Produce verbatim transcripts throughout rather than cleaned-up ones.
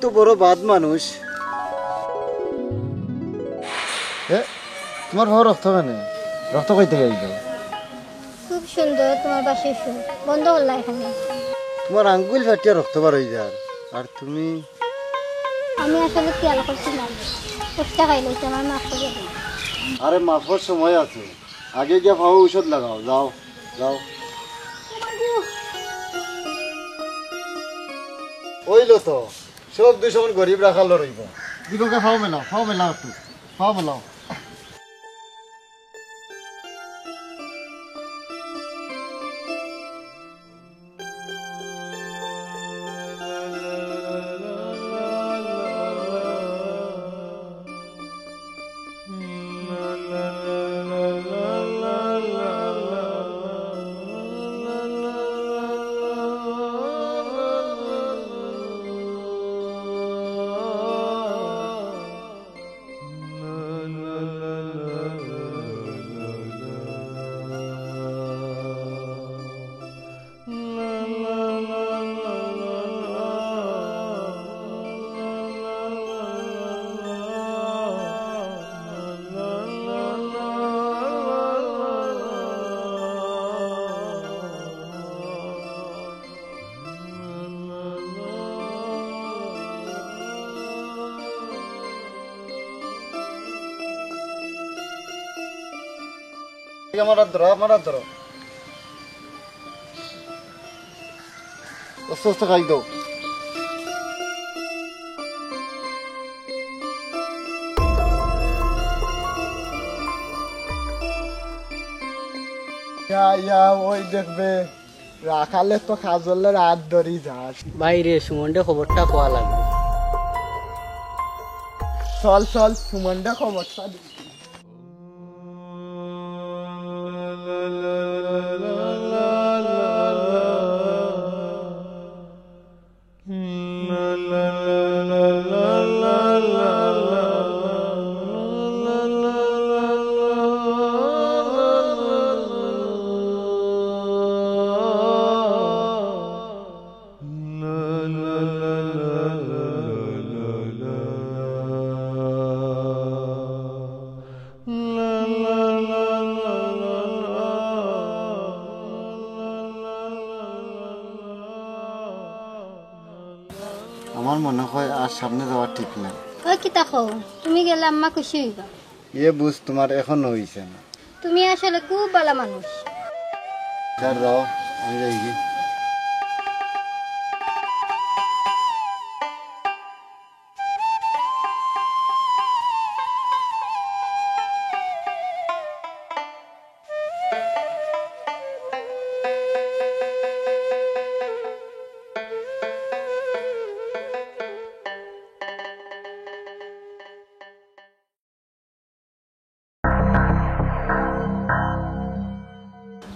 তো বড় বাদ মানুষ। এ, তোমার ভাও রক্ত কেনে? রক্ত কই থাকি আইলো? খুব সুন্দর তোমার বাঁশির সুর। বন্ধ করলা এখানে। তোমার আঙ্গুল ফাটিয়া রক্ত বার অই যার। আর তুমি? আমি আসলে খেয়াল করছি না। উষ্টা খাইলে তোমার মাফ করে দিন। আরে, মাফর সময় আছে। আগে গিয়া ভাও ঔষধ লাগাও। যাও, যাও। অইলো তো। সব দুষমন গরিব রাখালর অইবো। দিগকে ফাও মেলাও, ফাও মেলাও একটু, ফাও মেলাও। আমার হাত ধরো, আমার হাত ধরো। আস্তে আস্তে খাই দাও। ইয়া, ইয়া, ওই দেখবে, রাখালে তো কাজলের হাত ধরি যার। ভাই রে, সুমনরে খবরটা কওয়া লাগবো। চল, চল, সুমনরে খবরটা দি। আমার মনে হয় আর সামনে যাওয়া ঠিক না। ওই কিতা কও, তুমি গেলে আম্মা খুশি অইবা। এ বুঝ তোমার এখনো অইছে না। তুমি আসলে খুব ভালা মানুষ। স্যার, রও, আমি যাই গি।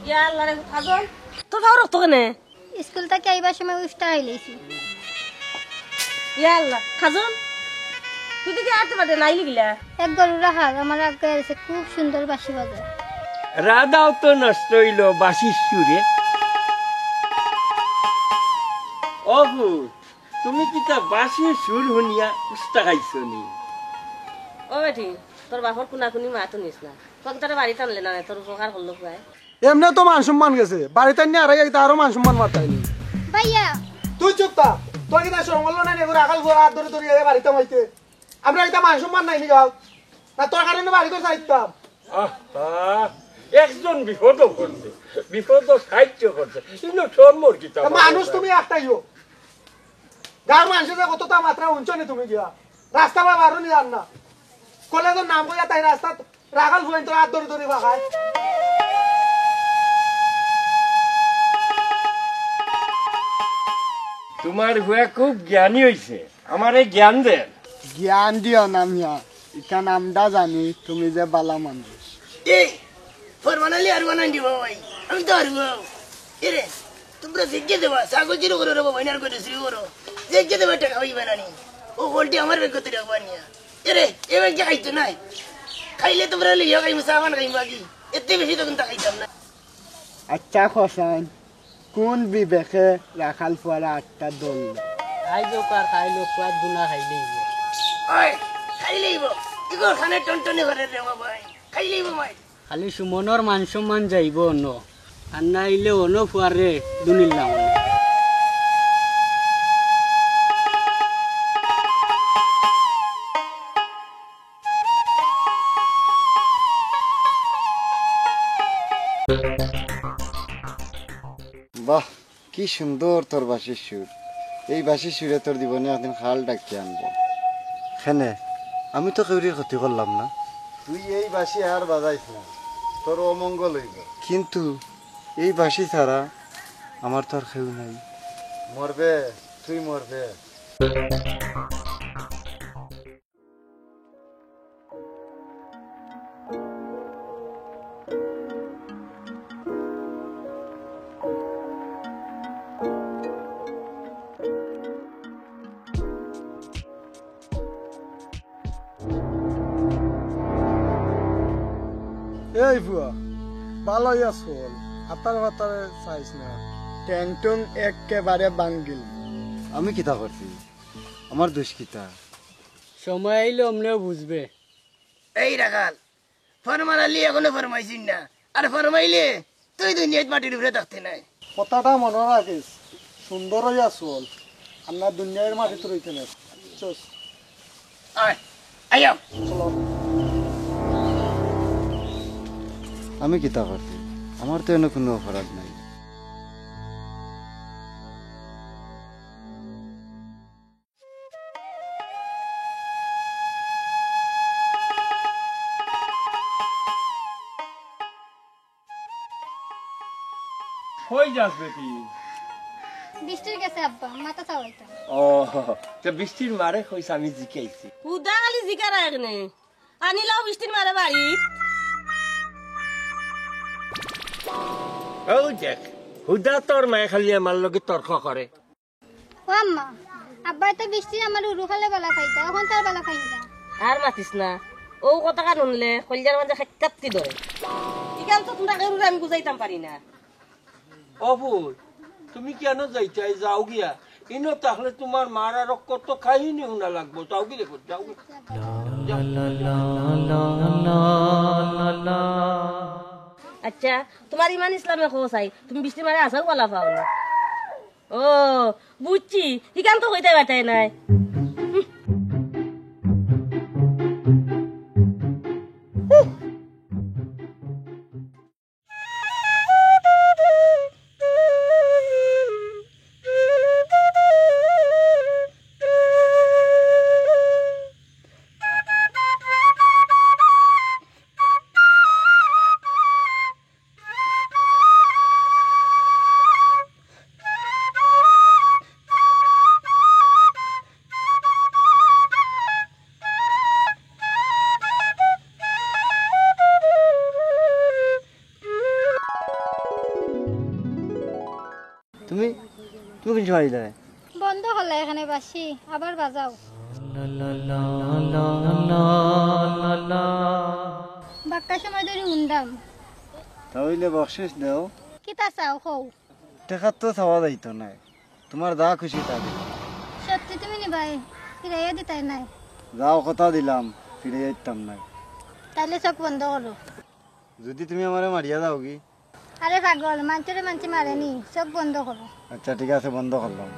ইয়া আল্লাহ রে, কাজল, তোর ভাও রক্ত কেনে? স্কুল থাকি আইবার সময় উষ্টা খাইলাইছি। ইয়া আল্লাহ, কাজল, তুই দেখি আটতে পারে নাই লিখিলা। এক গরুর হাল আমার আগে আছে, খুব সুন্দর বাঁশি বাজায়। রাধাও তো নষ্ট অইলো বাঁশির সুরে। ওহো, তুমি কিতা বাঁশির সুর হুনিয়া উষ্টা খাইছো নি? ও বেটি, তোর বাপর কুনাকুনি মাত হুনিস না। তোকে তারা বাড়িত আনলে না, তোর উপকার করলো কুয়ায়। এমনে তো মান সম্মান গেছে, বাড়িত আনিয়া আর এই তারও মান সম্মান মারতাই নি। ভাইয়া। তুই চুপ থাক, তোর কিতা শরম করলো না নি? এগুলো রাখাল ফুয়ার হাত ধরি ধরি এই বাড়িত আইতে। আমরা ইতা মান সম্মান নাই নি গাও? না তোর কারণে বাড়ি করে চাইতাম। আহা, একজন বিপদ করছে, বিপদ সাহায্য করছে, কিন্তু শরমর কিতা? তা মানুষ তুমি একটাইও। গাঁর মানুষে যে কততা মাতরা হুনছো নি তুমি গিয়া? রাস্তা বা বারো নি জান না। কলেজর নাম কইয়া তাই রাস্তাত রাখাল ফুয়াইন্তর হাত ধরি ধরি বাগায়। তোমার ফুয়া খুব জ্ঞানী অইছে, আমারে জ্ঞান দেন। জ্ঞান দিও না মিয়া, ইখান আমরা জানি তুমি যে বালা মানুষ। এ, ফরমান আলী আর বানান দিব ভাই, আমি তো আর এরে, তোমরা জিজ্ঞে দেবা, ছাগল জিরো করো রে বাবা, ইনার করে শুরু করো। জিজ্ঞে দেবা, টাকা হইবে না নি। ও গোলটি আমার ব্যাগ করতে রাখবা নিয়া। এরে, এ ব্যাগ খাইতো নাই। খাইলে তোমরা লইয়া খাইমু, চা পান খাইমু আগে। এতে বেশি তখন তা খাইতাম না। আচ্ছা, হোসেন, কোন বিবেকে রাখাল ফুয়ারা আটটা দল? আইজ অউক আর কাইল অউক, আইজ গুনা খাইলেই অইবো। ওই, খাইলেই অইবো। ইগর খানে টনটনি করে রে বাবা, খাইলেই অইবো ভাই। খালি সুমনর মান সম্মান যাইবো অনো, আর না আইলে অনো ফুয়ারে দুনিল্লা অনো। বাহ, কি সুন্দর তোর বাঁশির সুর। এই বাঁশির সুরে তোর জীবনে একদিন খাল ডাকিয়া আনবো। কেনে, আমি তো কেউরির ক্ষতি করলাম না। তুই এই বাঁশি আর বাজাইস না, তোর অমঙ্গল অইবো। কিন্তু এই বাঁশি ছাড়া আমার তো আর কেউ নাই। মরবে, তুই মরবে। এই ফুয়া, ভালা অইয়া চল, আতার বাতারে চাইস না। ঠ্যাং টুং একেবারে ভাঙ্গিল। আমি কিতা করছি? আমার দোষ কিতা? সময় আইলে অমনেও বুঝবে। এই রাখাল, ফরমার আলী এখনো ফরমাইছইন না, আর ফরমাইলে তুই দুনিয়াত মাটির উপরে থাকতে নায়। কথাটা মনো রাখিস, সুন্দর অইয়া চল, আর না দুনিয়ার মাটিত রইতে নায়। চল। আয়, আইও। চলো। আমি কিতা করছি? আমার তো এনে কুনু অপরাধ নাই। কই যাস বেটি? বৃষ্টির গেছে আব্বা, মাথা চাওয়াইতাম। ও, তে বৃষ্টির মারে কইস আমি জিকাইছি। হুদা খালি জিকার আগে নে। আনিলাও বৃষ্টির মারে বাড়িত। ও দেখ, হুদা তোর মায়ে খালি আমার লগে তর্ক করে। ও আম্মা, আব্বায় তো বৃষ্টির আমার উরু খালে বালা পাইতা, অখন তার বালা পাইন না। আর মাতিস না, ও কথা কান হুনলে কইলজার মাঝে খেক্কাপ্তি ধরে। ইখান তো তুমরা কেউরে আমি বুঝাইতাম পারি না। ও ফুল, তুমি কেনে যাইতায়? যাও গিয়া। ইনো থাকলে তুমার মার আরো কত কাহিনী হুনা লাগবো। যাও গি দেখো, যাও গি। যাও। আচ্ছা, তুমার ইমান ইসলামে কও চাই, তুমি বৃষ্টির মারে আছাউ বালা পাও না। ও, বুঝছি, ইখান তো কইতায় পারতায় নায়। তুমি, তুমি কোন সময় দিলে? বন্ধ করলা এখানে বাঁশি, আবার বাজাও। বাক্কা সময় ধরি হুনরাম। তা অইলে বকশিস দেও। কিতা চাও কও? টেকা তো চাওয়া যাইতো নায়, তুমার যা খুশি তা দিও। সত্যি তুমি নিবায়, ফিরাইয়া দিতায় নায়? যাও, কথা দিলাম, ফিরাইয়া দিতাম নায়। তাইলে চোখ বন্ধ করো। যদি তুমি আমারে মারিয়া যাওগি? আরে পাগল, মানষরে মানষে মারেনি, চোখ বন্ধ করো। আচ্ছা, ঠিক আছে, বন্ধ করলাম।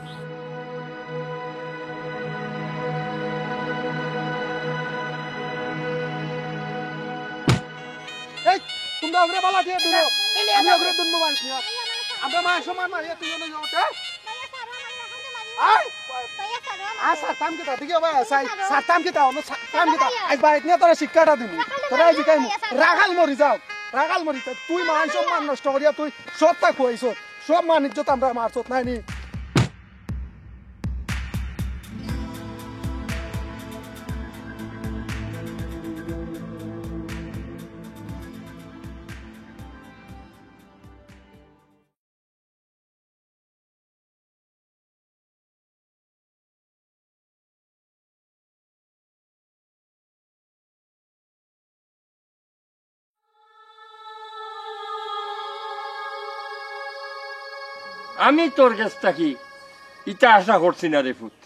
এই, তুমরা ওগুরে বালা দিয়া দিও। এই, এই, আমি এই, ওগুরে দুনবো মারিয়া। আমরা মান সম্মান মারিয়া তুই অনো যাও, হ্যাঁ? আয়! আয়, ছাড়তাম কিতা? দেখি ভাই, সাই, ছাড়তাম কিতা? অনো ছাড়তাম কিতা? আজ বাইক নিয়া তোরে শিক্ষাটা দিমু। তোরে আজ শিখাইমু। রাখাল মরি যাও। রাখাল মরি যাও। তুই মান সম্মান নষ্ট করিয়া তুই সবটা খুয়াইছস। সব মান ইজ্জত আমরা মারছত নায় নি? আমি তোর গেছ থাকি ইতা আশা করছি না রে পুত।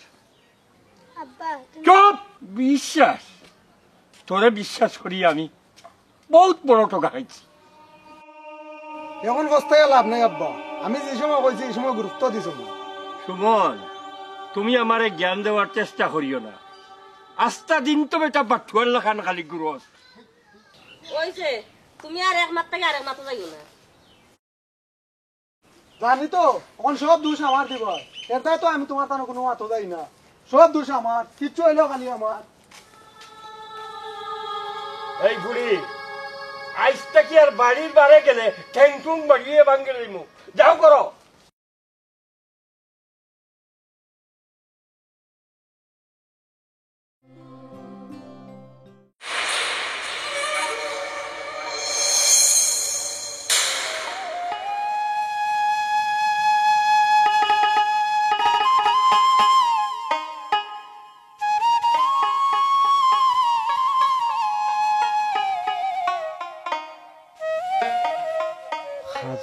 চুপ! বিশ্বাস? তোরে বিশ্বাস করি আমি? বউত বড় ঠকা খাইছি। এখন পস্তাইয়া লাভ নাই আব্বা, আমি যে সময় কইছি এই সময় গুরুত্ব দিছো না। সুমন, তুমি আমারে জ্ঞান দেওয়ার চেষ্টা করিও না। আস্তা দিন তো বেটা বাটুয়ার লাখান খালি ঘুরস। অইছে, তুমি আর এক মাত থাকি আরেক মাতো যাইও না। জানি তো, অখন সব দুষ আমার দিবায়। এরদায় তো আমি তুমার তানো কুনু মাতো যাই না। সব দুষ আমার, কিচ্ছু অইলেও খালি আমার। এই ফুড়ি, আইজ থাকি আর বাড়ির বারে গেলে ঠ্যাং-ঠুং বাড়িয়ে ভাঙ্গি লইমু। যাও করো।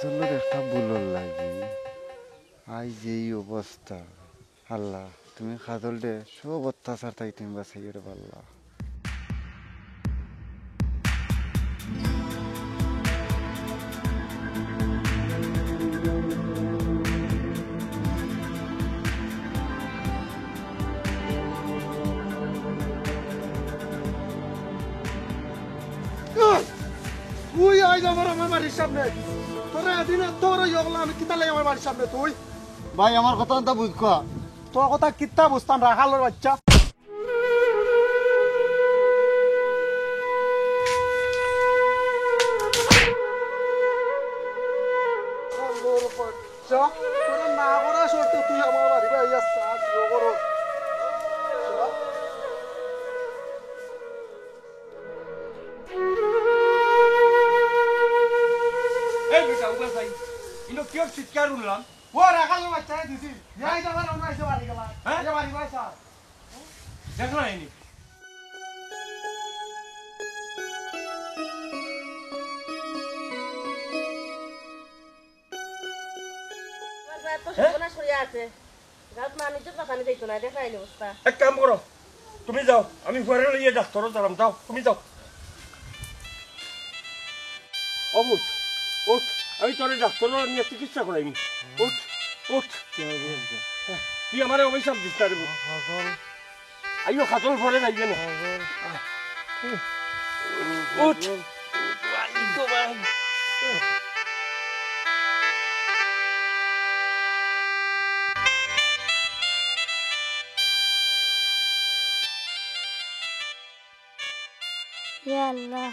কাজলর একটা ভুলর লাগি আইজ এই অবস্থা। আল্লাহ, তুমি কাজলরে সব অত্যাচার থাকি তুমি বাঁচাইও রে আল্লাহ। তুই আইজ আবার আমার বাড়ির সামনে। তোরা এদিন তোর ওই ওগুলো আমি কিতা লাই আমার বাড়ির সামনে তুই? ভাই, আমার কথা তো বুঝ কো। তোর কথা কিতা বুঝতাম, রাখালর বাচ্চা। রাখালর বাচ্চা, তোরা না করা শর্তে তুই আমার বাড়ি ভাই আইয়া সাহায্য করো। এই বেটা, উবা চাই। ইনো কিওর চিৎকার হুনলাম? ও রাখালর বাচ্চারে দিছি। যাই যাবার আমরা এসে বাড়ি গেলাম। হ্যাঁ? এসে বাড়ি ভাই স্যার। দেখলা ইনি? আমার ভাই তো হ্যাঁ? সর্বনাশ করিয়া আছে। গাঁত মানুষ তো পাকানি যাইতো না, দেখরা এই অবস্থা। এক কাম করো, তুমি যাও, আমি ফুয়ারে লইয়া ডাক্তারো যাইরাম, যাও, তুমি যাও। ও উঠ, উঠ, আমি তোরে ডাক্তারো নিয়া চিকিৎসা করাইমু। উঠ, উঠ। তুই আমারে অভিশাপ দিস না রে। আইও, কাজল পরে যাইবে না। উঠ। ইয়া আল্লাহ,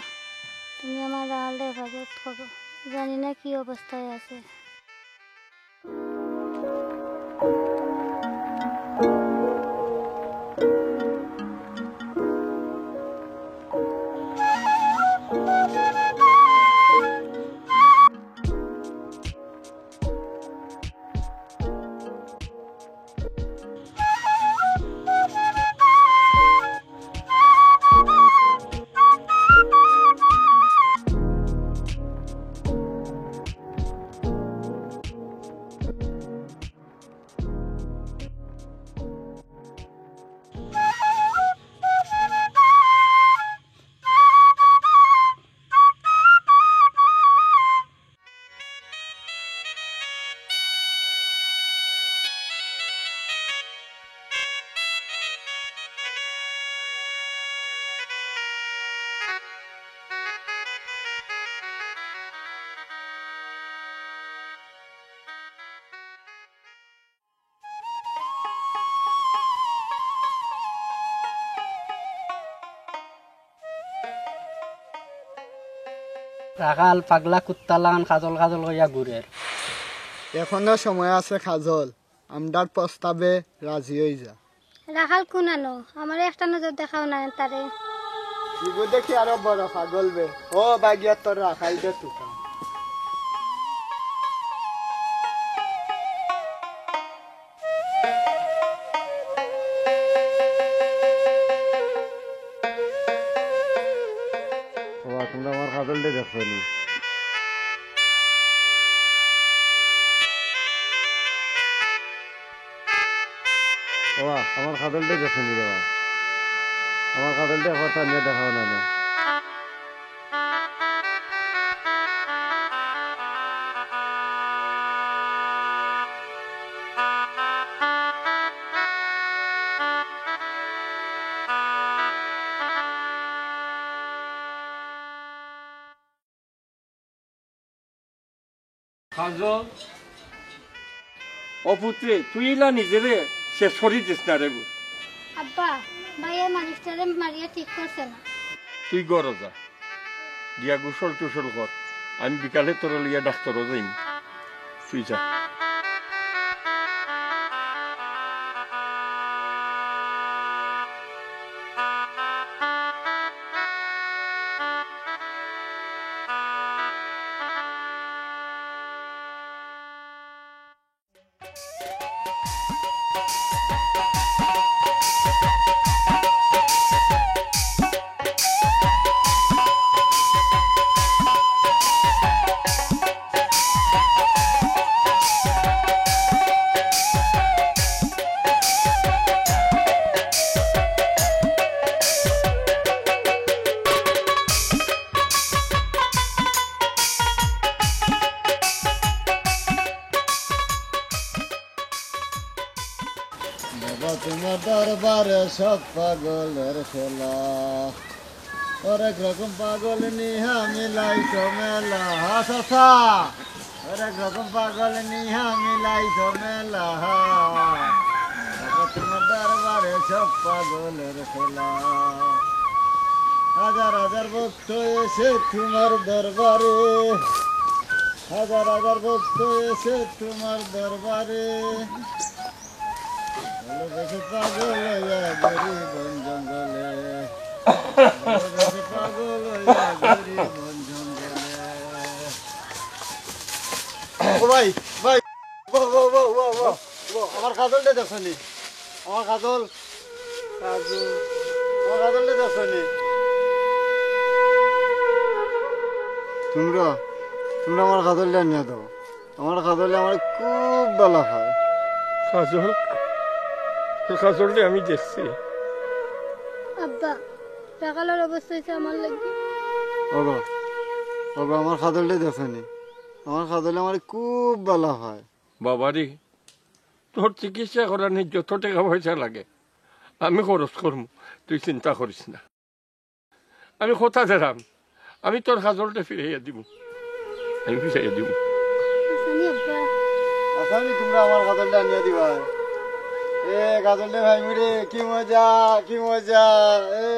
তুমি আমার রাখালরে হেফাজত করো, জানি না কি অবস্থায় আছে। রাখাল পাগলা কুত্তার লাখান কাজল কাজল কইয়া ঘুরের। এখনো সময় আছে কাজল, আমরার প্রস্তাবে রাজি অই যা। রাখাল কুনানো, আমারে একটা নজর দেখাও না তারে। ইগু দেখি আরো বড় পাগল বে। ও বাগিয়া তোর রাখাল দে তুকা। ওবা, তুমরা আমার কাজলরে দেখছো নি? ওবা, আমার কাজলরে দেখছো নি রে বা? আমার কাজলটা একবার টানিয়া দেখাও না রে। কাজল, ও পুত্রে, তুই ইলা নিজেরে শেষ করি দিস না রে বু। আব্বা, ভাইয়ে মানুষটারে মারিয়া ঠিক করছে না। তুই ঘরো যা, গিয়া গোসল টোসল কর, আমি বিকালে তোরে লইয়া ডাক্তারো যাইমু। তুই যা। বাবা, তোমার দরবারে সব পাগলের খেলা, হরেক রকম পাগল নিয়া মিলাইছো মেলা। হা, চাচা, হরেক রকম পাগল নিয়া মিলাইছো মেলা। বাবা, তোমার দরবারে সব পাগলের খেলা। হাজার হাজার ভক্ত এসে তোমার দরবারে, হাজার হাজার ভক্ত এসে তোমার দরবারে। ভালোবেসে পাগল হইয়া ঘুরি বন জঙ্গলে। ভালোবেসে পাগল হইয়া ঘুরি বন জঙ্গলে। ও ভাই, ভাই, ও, ও, ও, ও, ও, ও, আমার কাজলটা দেখছো নি? আমার কাজল, কাজল, আমার কাজলটা দেখছো নি? তোমরা, তোমরা আমার কাজলটা নিয়া দাও। আমার কাজলে আমারে খুব ভালা পায়। কাজল, তোর কাজলরে আমি দেখছি। আব্বা, রাখালর অবস্থা হইছে আমার লাগি। ওগো, ওগো, আমার কাজলরে দেখছো নি? আমার কাজলে আমারে খুব ভালা পায়। বাবারে, তোর চিকিৎসা করানি যত টেকা পয়সা লাগে, আমি খরচ করমু, তুই চিন্তা করিস না। আমি কথা দিরাম, আমি তোর কাজলটা ফিরাইয়া দিমু, আমি ফিরাইয়া দিমু। আসানি আব্বা। আসানি, তোমরা আমার কাজলটা আনিয়া দিবা। এ, কাজলটা ভাই মুরে, কি মজা, কি মজা, এ।